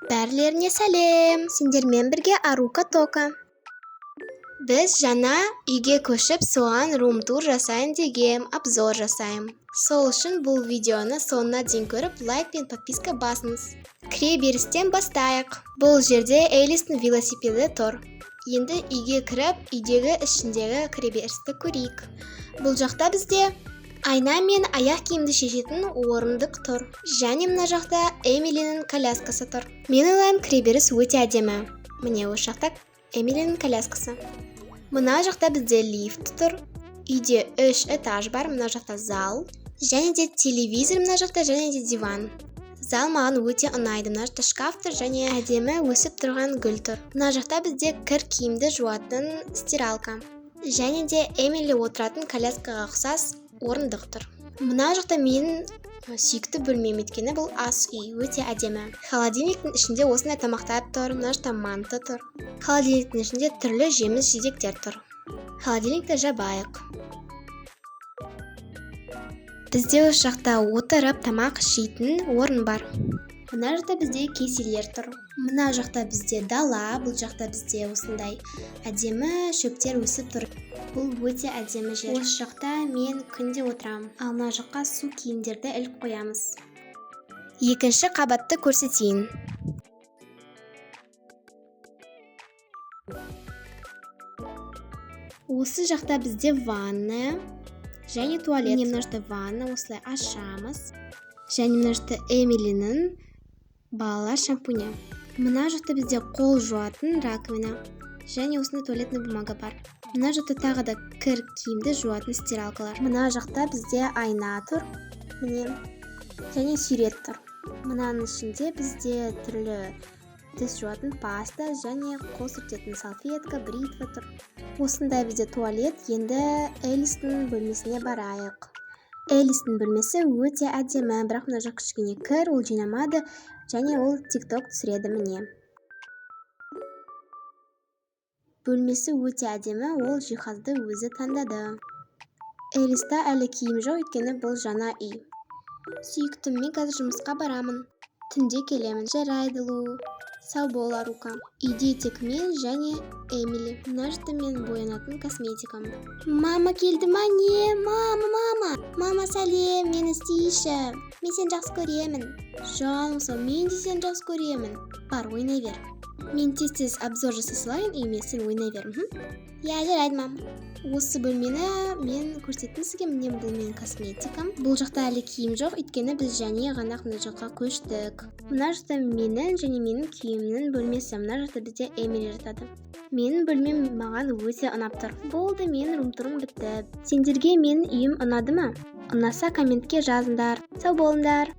Бәрілеріне сәлем! Сендермен бірге Арука Тока. Біз жаңа үйге көшіп, соған рум-тур жасайын дегем, обзор жасайым. Сол үшін бұл видеоны соңына дейін көріп, лайк пен подписка басыңыз. Кіре берістен бастайық. Бұл жерде Элистің велосипеді тұр. Енді үйге кіріп, үйдегі ішіндегі кіреберісті көрейік. Бұл жақта бізде айна мен аяқ киімді шешетін орындық тұр. Және мына жақта Эмилінің коляскасы тұр. Мен ойлаймын, кіреберіс өте әдемі. Міне, осы жақта Эмилінің коляскасы. Мына жақта бізде лифт тұр. Үйде 3 этаж бар, мына жақта зал. Және де телевизор мына жақта, және де диван. Зал маған өте ұнайды. Мына жақта шкаф тұр және әдемі өсіп тұрған гүл тұр. Мына жақта бізде кір киімді жуатын стиралка. Және де Эмили отыратын коляскаға ұқсас орындық тұр. Мына жақта менің сүйікті бөлмем, өйткені бұл ас үй өте әдемі. Холодильниктің ішінде осындай тамақтар тұр, мына жақта манты тұр. Холодильниктің ішінде түрлі жеміс жидектер тұр. Холодильникті жабайық. Бізде осы жақта отырып тамақ жейтін орын бар. Мына жақта бізде кеселер тұр. Мына жақта бізде дала, бұл жақта бізде осындай әдемі шөптер өсіп тұр. Бұл өте әдемі жер. Осы жақта мен күнде отырамын. Ал мына жаққа су киімдерді іліп қоямыз. Екінші қабатты көрсетейін. Осы жақта бізде ванная және туалет. Міне, мына жақта ванна, осылай ашамыз. Және мына жақта Эмилінің балалар шампуні. Мына жақта бізде қол жуатын раковина және осындай туалетный бумага бар. Мына жақта тағы да кір киімді жуатын стиралкалар. Мына жақта бізде айна тұр, міне, және сурет тұр. Мынаның ішінде бізде түрлі тіс жуатын паста және қол сүртетін салфетка, бритва тұр. Осындай бізде туалет. Енді Элистің бөлмесіне барайық. Элистің бөлмесі өте әдемі, бірақ мына жақ кішкене кір, ол жинамады және ол тикток түсіреді, міне. Бөлмесі өте әдемі, ол жиһазды өзі таңдады. Элиста әлі киім жоқ, өйткені бұл жаңа үй. Сүйіктім, мен қазір жұмысқа барамын. Түнде келемін. Жарайды, Лу. Сау бол, Арука. Үйде тек мен және Эмили. Мына жақта мен боянатын косметикам. Мама келді ма, не? Мама, мама. Мама, сәлем, мені сүйші. Мен сені жақсы көремін. Жаным сол, мен де сені жақсы көремін. Бар, ойнай бер. Мен тез-тез обзор жасай салайын, үйіме, сен ойнай бер. Иә, жарайды, мам. Осы бөлмені мен көрсеттім сізге. Міне, бұл менің косметикам. Бұл жақта әлі киім жоқ, өйткені біз және ғана мына жаққа көштік. Мына жақта менің және менің күйеуімнің бөлмесі. Мына жақта бізде Эмили жатады. Менің бөлмем маған өте ұнап тұр. Болды, менің рум-турым бітті. Сендерге менің үйім ұнады ма? Ұнаса комментке жазыңдар. Сау болыңдар.